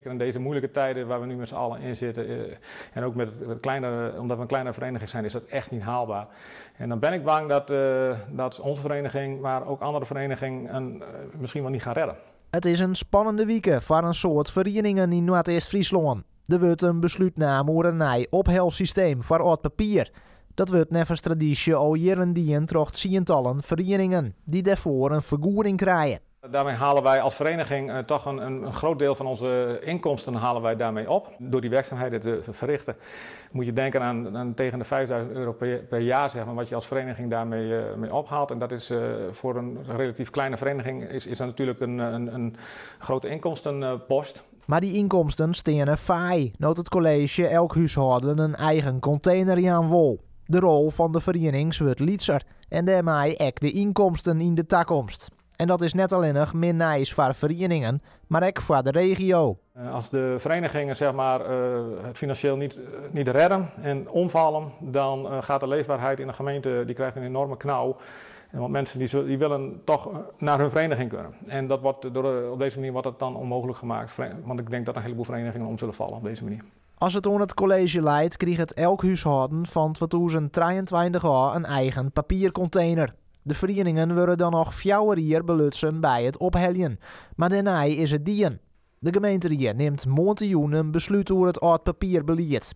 In deze moeilijke tijden waar we nu met z'n allen in zitten en ook met het kleinere, omdat we een kleinere vereniging zijn, is dat echt niet haalbaar. En dan ben ik bang dat onze vereniging, maar ook andere verenigingen misschien wel niet gaan redden. It is in spannende wike foar in soad ferieningen yn Noardeast-Fryslân. Der wurdt in beslút naam oer in nij ophelsysteem foar âld papier. Dat wurdt neffens tradysje al jierren dien troch tsientallen ferieningen, dy't dêrfoar in fergoeding krije. Daarmee halen wij als vereniging toch een groot deel van onze inkomsten halen wij daarmee op. Door die werkzaamheden te verrichten moet je denken aan tegen de €5000 per jaar, zeg maar, wat je als vereniging daarmee mee ophaalt. En dat is voor een relatief kleine vereniging is dat natuurlijk een grote inkomstenpost. Mar dy ynkomsten steane faai, no't it kolleezje elk húshâlden in eigen kontener jaan wol. De rol fan de ferienings wurdt lytser en dêrmei ek de ynkomsten yn de takomst. En dat is net allinnich min nijs foar ferieningen, mar ek foar de regio. Als de verenigingen, zeg maar, het financieel niet redden en omvallen, dan gaat de leefbaarheid in de gemeente, die krijgt een enorme knauw. En want mensen die willen toch naar hun vereniging kunnen. En dat wordt door, op deze manier wordt dat dan onmogelijk gemaakt. Want ik denk dat een heleboel verenigingen om zullen vallen op deze manier. As it oan it kolleezje leit, kriget elk húshâlden fan 2023 ôf in eigen papierkontener. De ferieningen wurde dan noch 4 jier belutsen by it opheljen. Mar dêrnei is it dien. De gemeenterie nimt moarntejûn in beslút oer it âld papierbelied.